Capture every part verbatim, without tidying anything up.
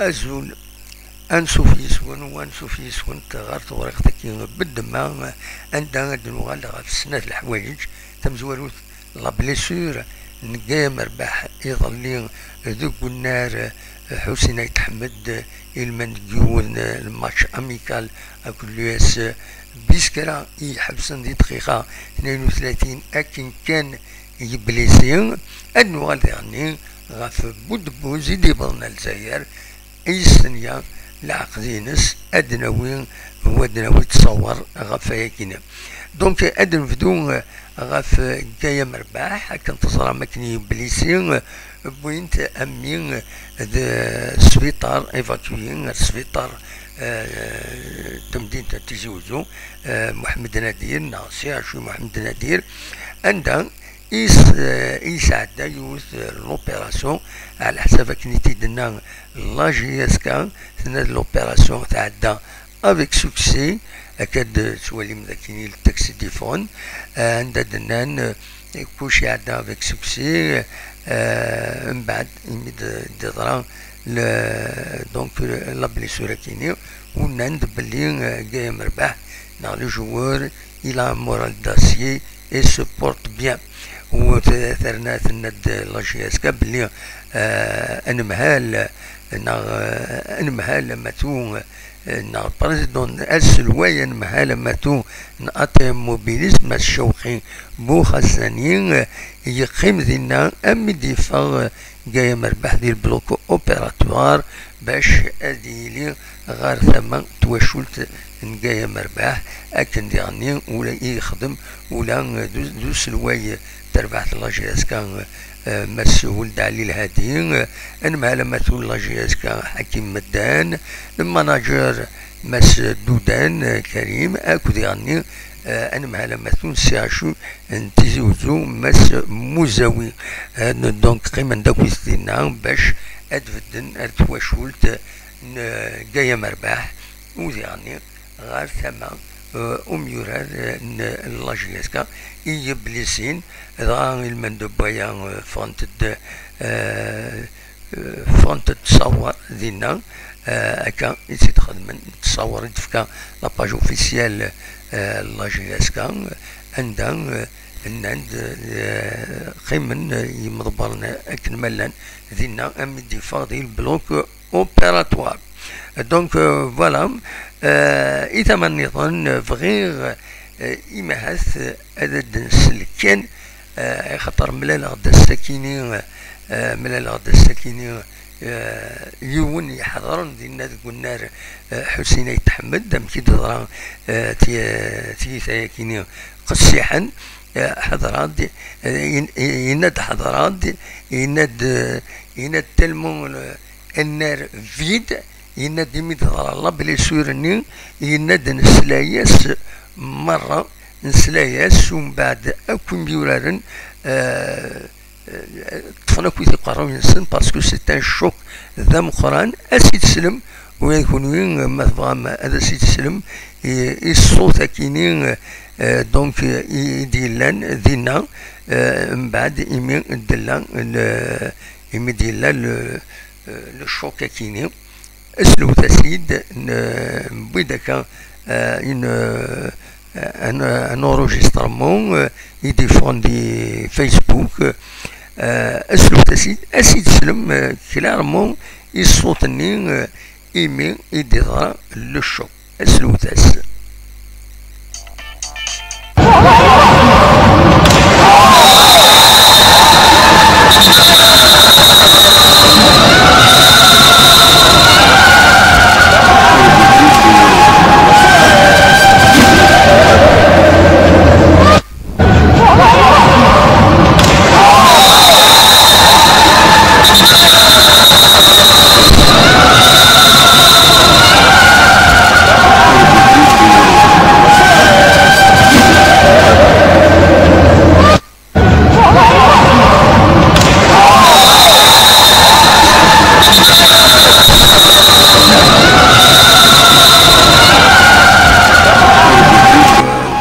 Azul. Ansuf yis-wen u ansuf yis-went ɣer tewriqt-agi n ddemma, anda ad nuɣal ɣef snat leḥwayeǧ. Tamezwarut, la blessure n Gayem Rbaḥ iḍelli deg unnar Ḥusin Ayt Ḥmed, ilman deg yiwen n match amical akked l'U S B, kra i iḥebsen di dqiqa tnayen u tlatin akken kan yeblisi. Ad nuɣal diɣenni ɣef Budebbuz i d-yewwḍen ar Lezzayer, i yestenya leɛqed-ines. Ad nawi, ad nawi ttṣawer ɣef wayagi-nni. Donc, ad nebdu, euh, ɣef, euh, Gayem Rbaḥ. Akken teẓram, akken yeblisi, euh, wwin-t a mmi, euh, d sbiṭar, évacué ar sbiṭar, euh, n temdint n Tizi Uzzu, euh, Mohamed Nadir, neɣ C H U Mohamed Nadir, anda is-, euh, yesɛedda yiwet, euh, l'opération, ɛla ḥsab akken i t-id-tenna la J S K, tenna-d l'opération tɛedda avec succès. Akka d-tettwalim d akken i le texte i d-yeffɣen, euh, anda d-nnan, euh, kullec iɛedda avec succès, euh, mbeɛd imi d-, d-yeḍra le-, donc, euh, la blessure akini, u nnan-d belli, euh, Gayem Rbaḥ, neɣ le joueur, il a un moral d'acier et se porte bien. U t-, terna tenna-d la J S K belli, euh, anemhal, neɣ, euh, anemhal amatu, euh, neɣ président, aselway anemhal amatu n A T M Mobilis, Mass Cawqi Buxassani, euh, yeqqim dinna armi d-yeffeɣ, euh, Gayem Rbaḥ di le bloc opératoire bac ad yili ɣer tama n twacult n Gayem Rbaḥ, akken diɣenni ula i yexdem ula d u-, d uselway n terbaɛt n la J S K, eh, Mass Weld Ɛli Lhadi, eh, anemhal amatu n la J S K Ḥakim Meddan, le manager Mass Dudan, eh, Karim, akked diɣenni, eh, anemhal amatu n C H U n Tizi Uzzu, Mass Muzawi. Eh, donc, qqimen-d akkit dinna bac ad bedden ar twacult n, eh, Gayem Rbaḥ, u diɣenni ɣer tama, eh, umyurar, eh, n la J S K i yeblisin, dɣa ilmend n waya, eh, ffɣent-d, eh, eh, ffɣent-d ttṣawer dinna, eh, akka i tt-id-xedmen, ttṣawer i d-tefka la page officielle, eh, la J S K, anda, eh, nnan-d, eh, qqimen, eh, yimḍebbren akken ma llan dinna, armi d-yeffeɣ di le bloc opératoire. Donc, euh, voilà. Euh, i tama nniḍen, euh, bɣiɣ, euh, imahat, euh, ad d-nsel kan, euh, axaṭer mlaleɣ-d ass-akini, euh, mlaleɣ-d ass-akini, euh, yiwen iḥeḍren dinna deg unnar, euh, Ḥusin Ayt Ḥmed, amek i d-teḍra, euh, ti-, tiyita-yakini qessiḥen, euh, ḥeḍra-d, euh, yen-, yenna-d ḥeḍra-d, yenna-d, euh, yenna-d tellement, euh, annar vide, yenna-d imi d-teḍra la blessure-nni, yenna-d nesla-yas merra, nesla-yas, umbeɛd akk imyuraren, euh, euh, ṭṭfen akk tiqerruy-nsen, parce que c'est un choc d ameqqran. Ad s-id-teslem, ula d kunwi, ma tebɣam ad as-id-teslem i, i ṣṣut akini, euh, donc, i, i d-yellan dinna, euh, mbeɛd imi d-tella le, imi d-yella le, euh, le choc akini. Slewt-as-id, n-, newwi-d akka, euh, une, euh, un, un enregistrement, euh, i d-yeffɣen di Facebook, euh, slewt-as-id, ad s-id-teslem, euh, clairement i ṣṣut-nni, euh, imi i d-yeḍra le choc. Slewt-as.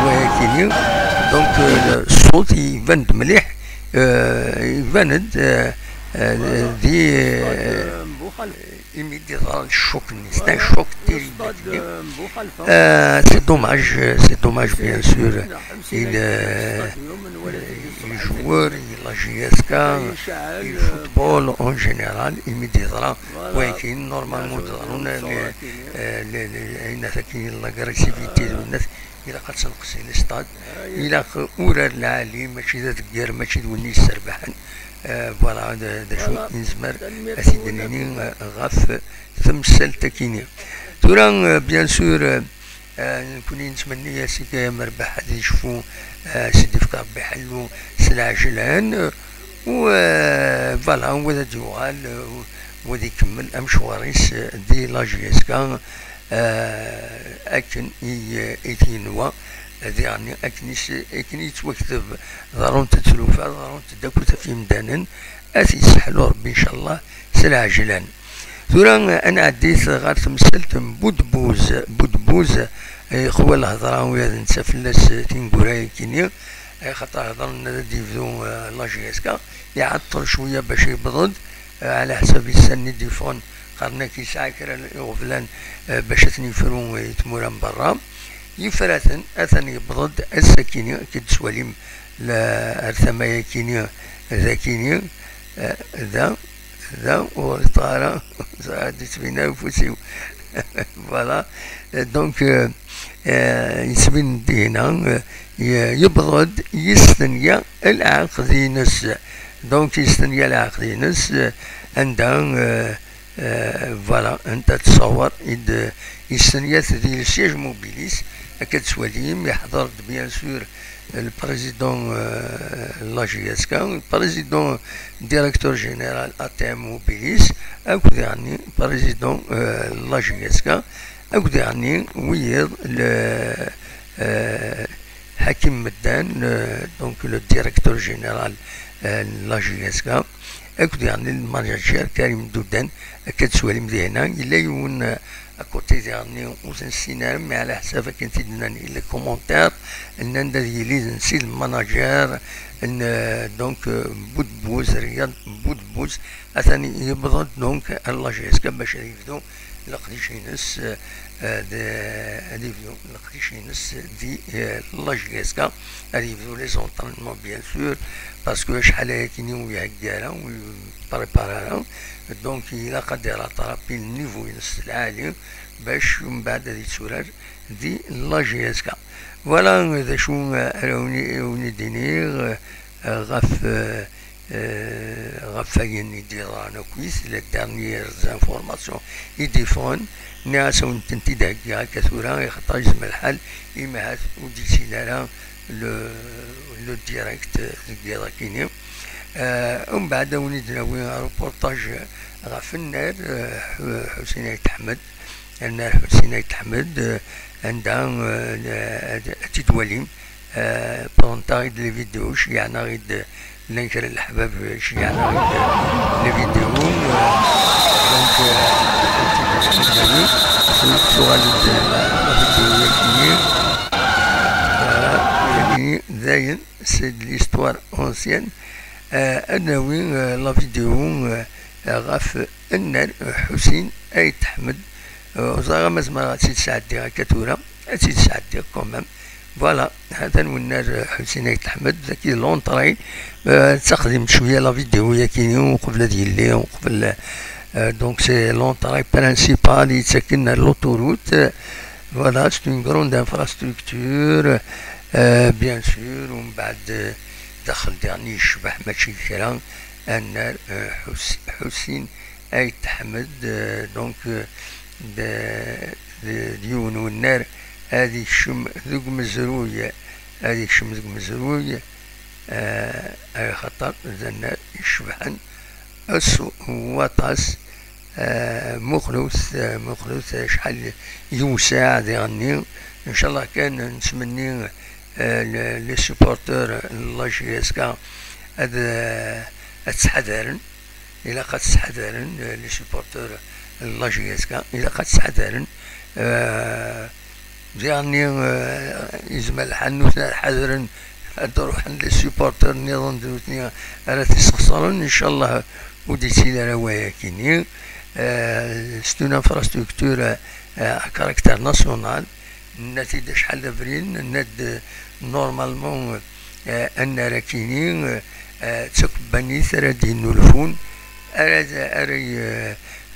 Wayakini, donc, euh, ṣṣut iban-d mliḥ, euh, iban-d, euh, euh, di, euh, imi d-yeḍra ccuk-nni, c'est un choc terrible. Euh, c'est dommage, c'est dommage, bien sûr. Il, euh, les joueurs, la J S K, le football en général, imi d-yeḍra wayen, normalement, d-yeḍrun, les, euh, les, les, ayen akken, l'agressivité, ilaq ad tenqes i les stades, ilaq urar lɛali, mačči d adegger, mačči d win yesserbaḥen. Euh, voilà, d d acu i nezmer ad t-id-nini, euh, ɣef temsalt-akini. Tura, euh, bien sûr, euh, euh, nekkni nettmenni-as i Merbeḥ ad yecfu, euh, s d-yefk Rebbi ḥellu s lɛejlan, euh, u, euh, voilà, u ad d-yuɣal, euh, u ad ikemmel amecwar-is, euh, di la J S K, euh, akken i, i t-yenwa, diɣen akken i s-, akken i yettwakteb, ḍerrunt-d tlufa, ḍerrunt-d akk ɣef yimdanen, ad t-yesseḥlu Rebbi, incallah, s lɛejlan. Tura, ad nɛeddi ɣer temsalt n Budbuz. Budbuz, eh, ixwa lhedra, ula d netta fell-as tineggura-yakini, eh, xaṭer hedren ad d-yebdu, eh, la J S K, iɛeṭṭel cwiya bac yebḍed, eh, ɛla ḥsab issan-nni d-yeffɣen, qqaren-ak yesɛa kra n iɣeblan, eh, bac ad ten-yefru, eh, i tmura n berra. Yefra-ten, atan yewweḍ-d ass-akini, akka d-tettwalim la-, ar tama-yakini, d akini, eh, da, da, ur ɣliṭeɣ ara, ur d-yettbin ara ufus-iw. Voilà. Eh, donc, eh, eh, yettbin-d dinna, eh, ye-, yewweḍ-d yestenya lɛaqed-ines. Donc, yestenya lɛaqed-ines, eh, anda, eh, Euh, voilà, anta تصور إد يستنيات ذي le siège Mobilis, أكد سواليم يحضر bien sûr le président, euh, la J S K, le président directeur général A T M Mobilis, أكد يعني président, euh, la J S K, أكد يعني ويض le, euh, Hakim Meddan, le, donc le directeur général, euh, la J S K, akked diɣen le manager Karim Doudan, akka d-tettwalim di hna, yella yiwen, euh, à côté diɣen ur t-nessin ara, mais ɛla ḥsab akken t-id-nnan i les commentaires, nnan-d ad yili d netta i d manager n, euh, donc, euh, Budbuz, Riyad Budbuz, atan yewweḍ-d donc ar la J S K bac ad yebdu leqdic-ines, euh, d-, ad yebdu leqdic-ines di, euh, la J S K, ad yebdu les entraînements, bien sûr, parce que acḥal ayakini ur ihegga ara, ur yeprépare ara, donc ilaq ad irattrapi le niveau-ines lɛali, bac umbeɛd ad yetturar di la J S K. Voilà d acu, euh, ara wen-, wen-id-iniɣ, euh, ɣef, euh, euh, ɣef wayen i d-yeḍran akkit, les dernières informations i d-yeffɣen, nniɣ-as ad wen-tent-id-heggiɣ akka tura, ixaṭer yezmer lḥal, imi ahat ur d-yettili ara le, le direct deg yiḍ-akini. Euh, umbeɛd ad wen-id-nawi reportage ɣef nnar, euh, Ḥu-, Ḥusin Ayt Ḥmed, nnar Ḥusin Ayt Ḥmed, euh, anda, euh, ad, ad tt-id-twalim. Euh, printaɣ-id les vidéos, ceyyɛen-aɣ-id, llan kra n leḥbab, euh, ceyyɛen-aɣ-id, euh, les vidéos, euh, donc, euh, tuɣal-d, euh, la vidéo-yagi. Voilà, dayen, c'est de l'histoire ancienne. Euh, ad nawi, euh, la vidéo, euh, ɣef nnar, euh, Ḥusin Ayt Ḥmed. Euh, ur ẓriɣ ma zemreɣ ad tt-id-sɛeddiɣ akka tura. Ad tt-id-sɛeddiɣ quand même. Voilà, hatan wennar, euh, Ḥusin Ayt Ḥmed, dagi l'entrée. Euh, d taqdimt cwiya la vidéo-yagi, uqbel ad yelli, uqbel, euh, donc c'est l'entrée principale, yettakken ar l'autoroute. Voilà, c'est une grande infrastructure, euh, bien sûr, umbeɛd, euh, daxel diɣen yecbeḥ mačči d kra, annar, euh, Ḥus-, Ḥusin Ayt Ḥmed, euh, donc, euh, d, d, d yiwen wennar ad ikcem deg umezruy, ad ikcem deg umezruy, euh, axaṭer d annar icebḥen s waṭas, euh, muqlut, euh, muqlut acḥal yewseɛ diɣenni. Incallah kan nettmenni, euh, le, les supporters n la J S K ad, euh, ad ttḥadaren. Ilaq ad ttḥadaren, euh, les supporters n la J S K, ilaq ad ttḥadaren. Euh, diɣenni, euh, yezmer lḥal nutni ad ḥadren ad d-ruḥen les supporters nniḍen d nutni ara t-isxeṣren. Incallah ur d-yettili ara wayakini. Euh, c'est une infrastructure euh, à caractère national. Nenna-t-id acḥal d abrid, nenna-d normalement euh, annar akini euh, d takebbanit ara d-yennulfun, ara ara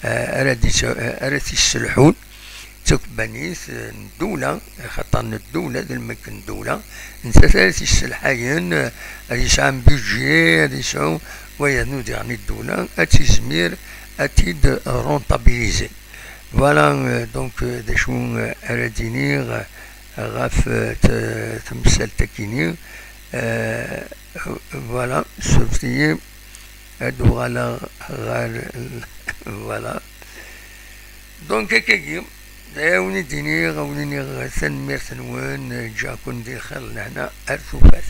ara ara d-yesselḥun. D takebbanit n ddula, axaṭer n ddula d lmelk n ddula, nettat ara t-yesselḥayen, ad yesɛu un budget, ad yesɛu wayeḍ n udiɣen i ddula, ad tizmir ad t-id-rentabiliser. Voilà, euh, donc euh, d acu euh, ara d-iniɣ euh, ɣef euh, t- temsalt-akini. Euh, voilà, surfet-iyi ad uɣaleɣ ɣer voilà. Donc akkagi, a wen-id-iniɣ, a wen-iniɣ tanemmirt-nwen, ǧǧiɣ-ken di lxir lehna ar tufat.